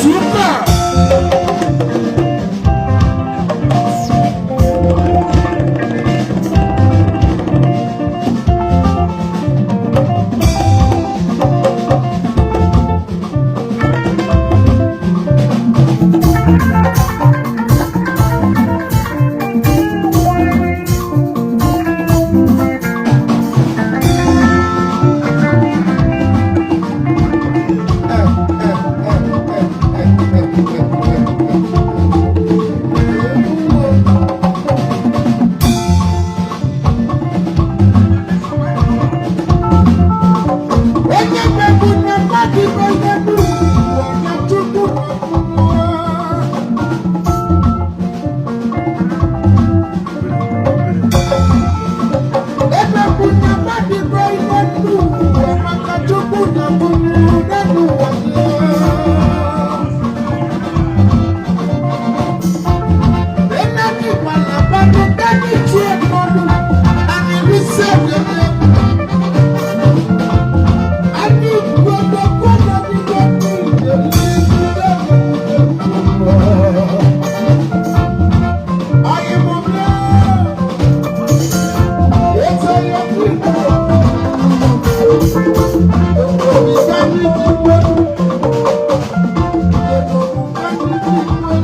Super! Onye mmegbu na mmadụ ibe ya n'ụwa na Chukwu na-ekwuwa. Emegbu na mmadụ ibe ya n'ụwa maka Chukwu na-ekwuwa n'ụwa ya. Enani wala bado dani chue molu, ani wise wele. Ani gbodo gbodo ni gbodo ìdèlè Ayé mo bẹ́, ètò yẹ kí n kọ́. Omi bá ní ti gbọ́, ètò bá ní ti gbọ́.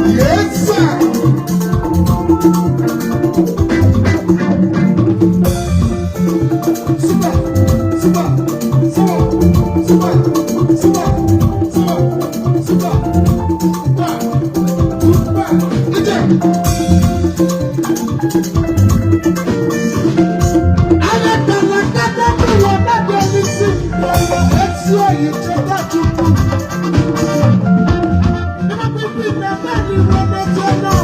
Yes, sir. Super, super, super, super, super, super, super, super, super. Ije. Alakalakata mi wọ náà ní sí ìgbọ̀wọ̀ etí òyì cheta Chukwu. Ịma pípì na mmadụ wọ n'otu náà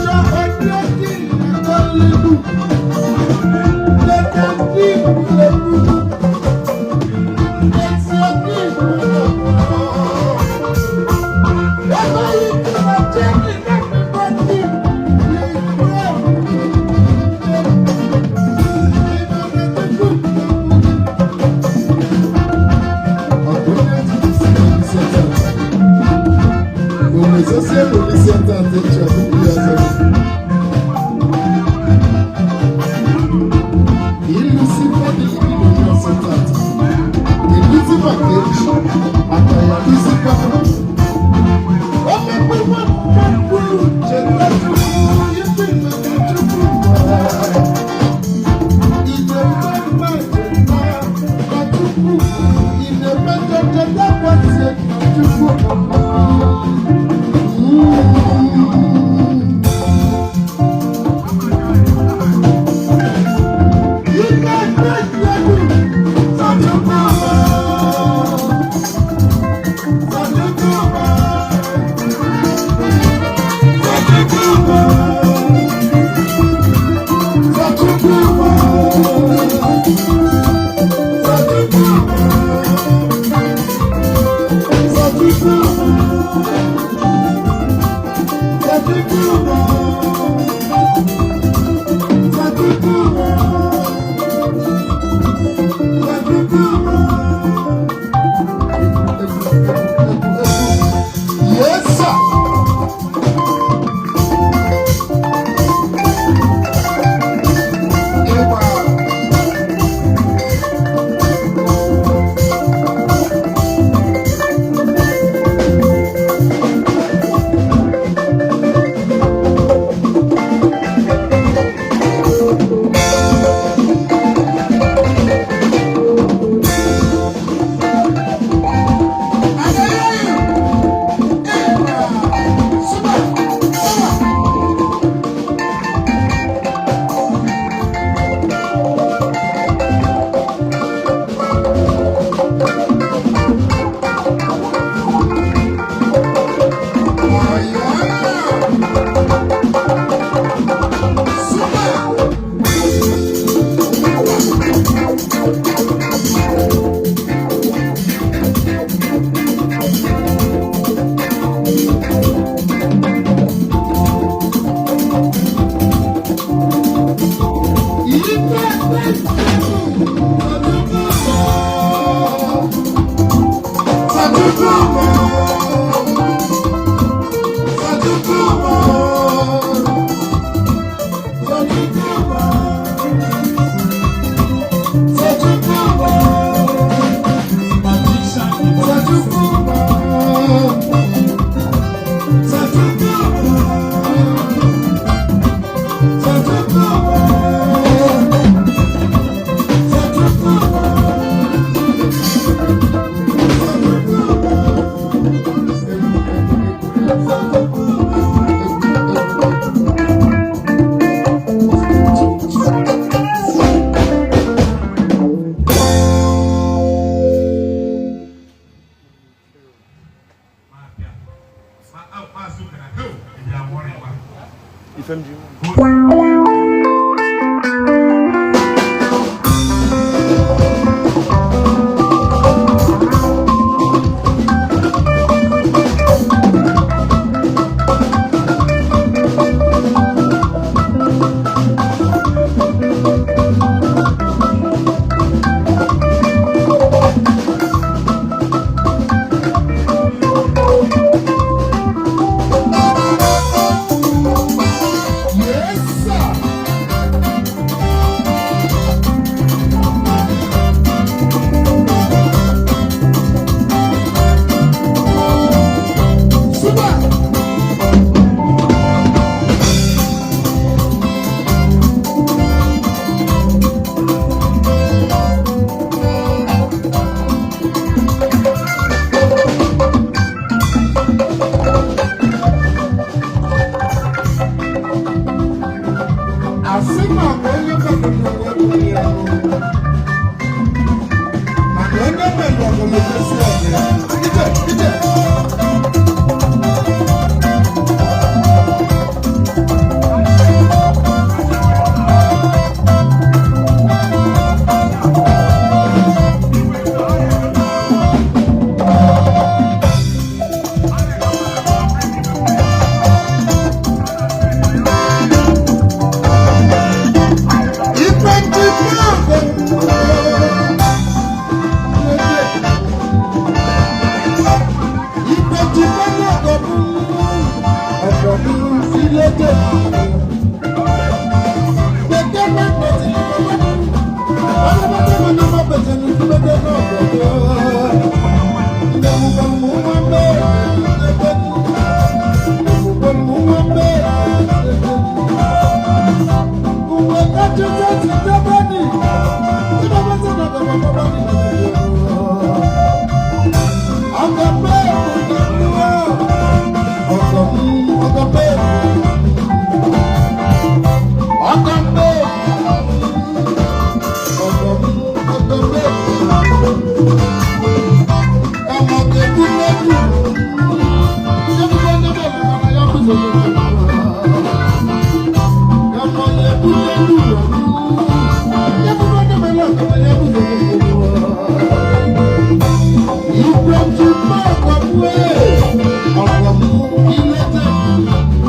chọ onye oke ìrìnàjò lébù. Leta ndị ìlú. Etí oke ìgbọ̀wọ̀. Ebe yìí ti ma jẹ́ kí everybody Chukwu. Ife m ji. Yes, sir. Super. Asị ma ọ bụ onye mepụtara egwu ya mana onye mere ọgọlọgosi ọgụ ya. Ije, ije. Ife njikwa ọgụ. Ife njikwa ọgụ bụ ọgụ bụ ilé. Gbẹ̀gbẹ̀ máa ń pèsè ní ọlọ́pàá tó ní ọmọ pèsè ní ìdúgbò náà gbọ̀gbọ̀.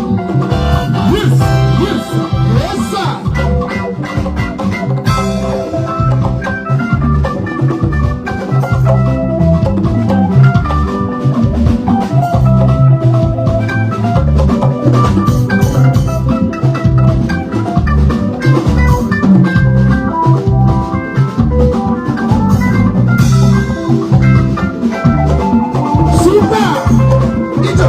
Yes, yes, yes, sir. Super! Ije!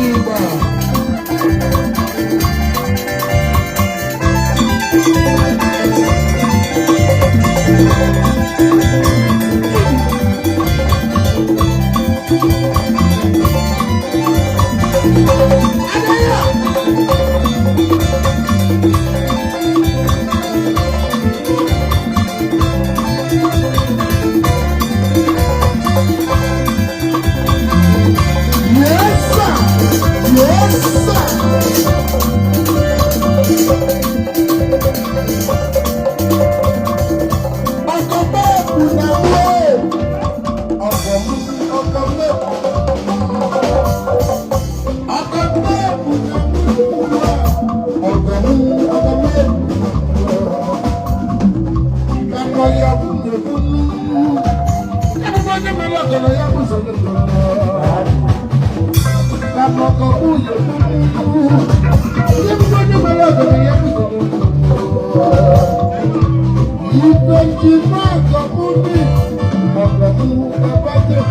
Igba. Yes, sir. Yes, sir. Ọkọ̀ bẹ́ẹ̀ kù náà wé. Ọkọ̀ mú ọkọ̀ bẹ́ẹ̀. Ọkọ̀ bẹ́ẹ̀ kù náà wé. Ọkọ̀ mú ọkọ̀ bẹ́ẹ̀. Kakọ ya kù n'ekunu. Kakọ ya mẹ́lẹ̀ ọ̀gọ̀dọ̀ ya kù sọ̀rọ̀ sọ̀rọ̀. Kakọ kù n'ekunu. Ife ji máa kọ fún mi, ọ̀pọ̀ mú bàbá tẹ̀.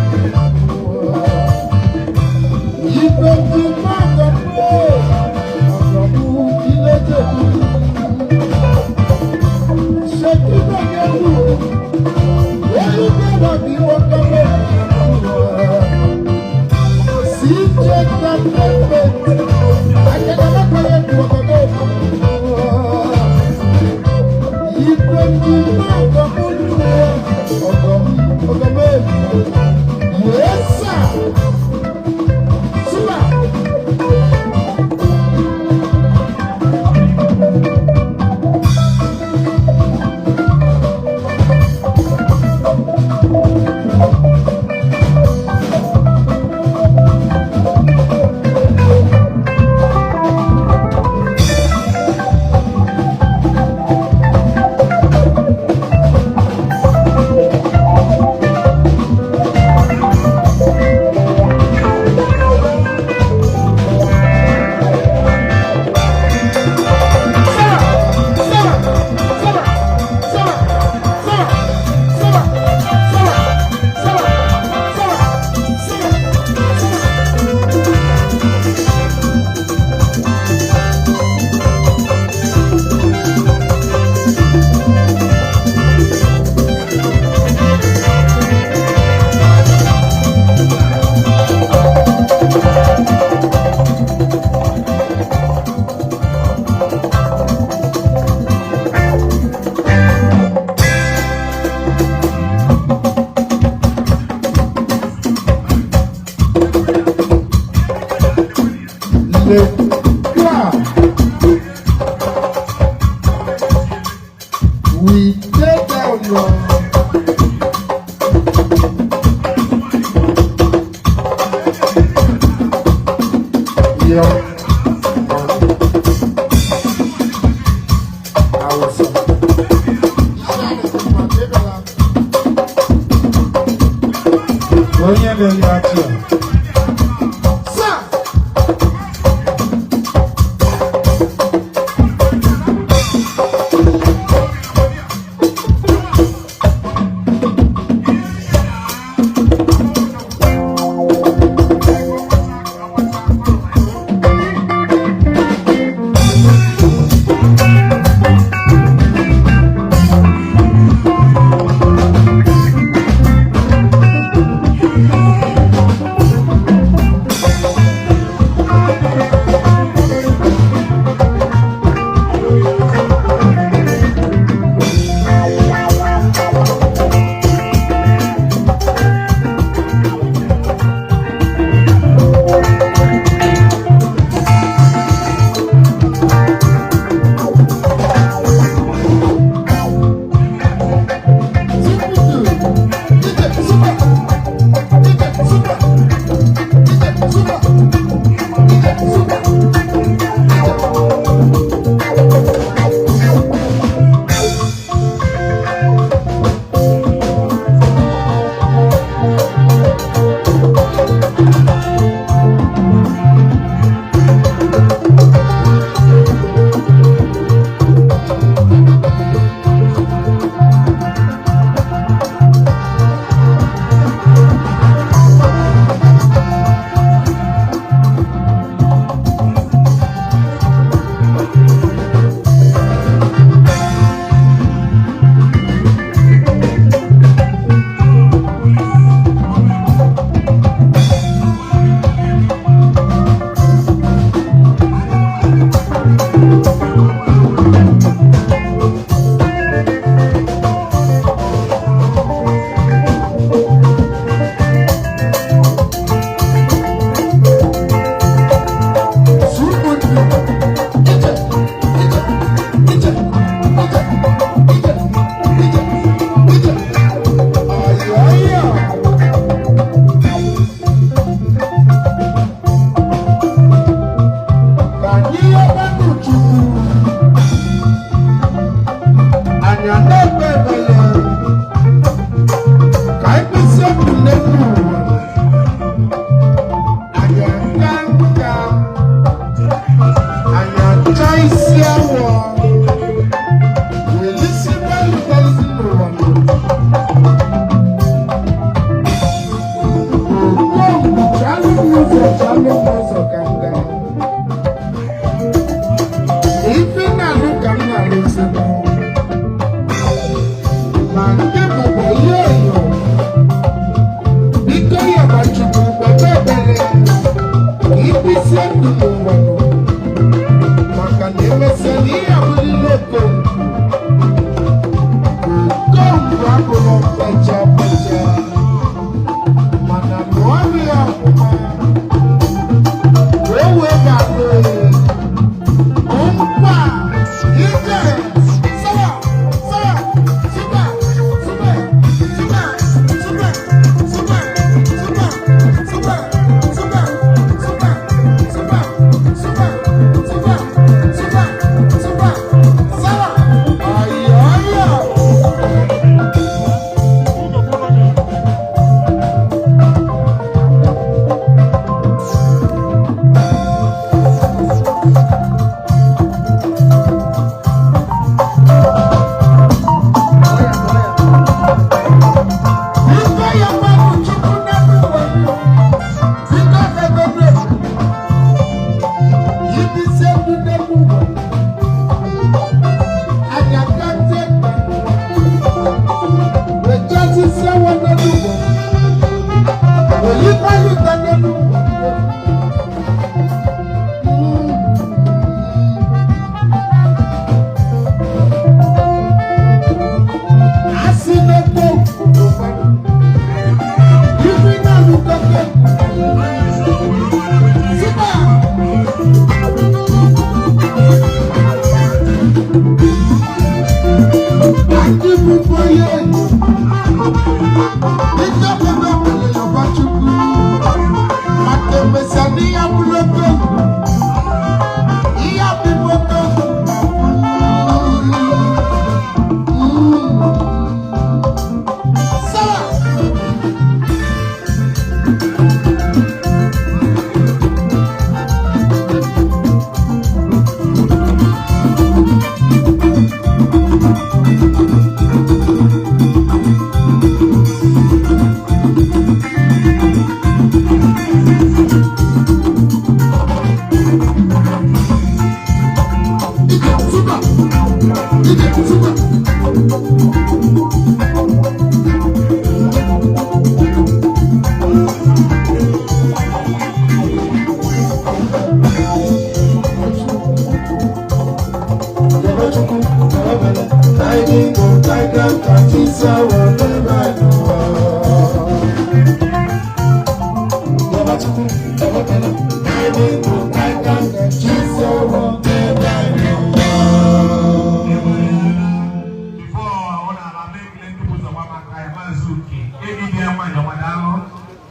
Yes, sir. Super. Le clap. We take down your. Your. Onye na-enye achị a. Sir. Onye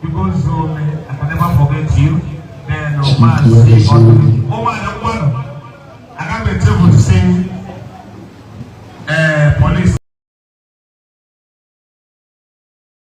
Because I can never forget you. Then, Maazị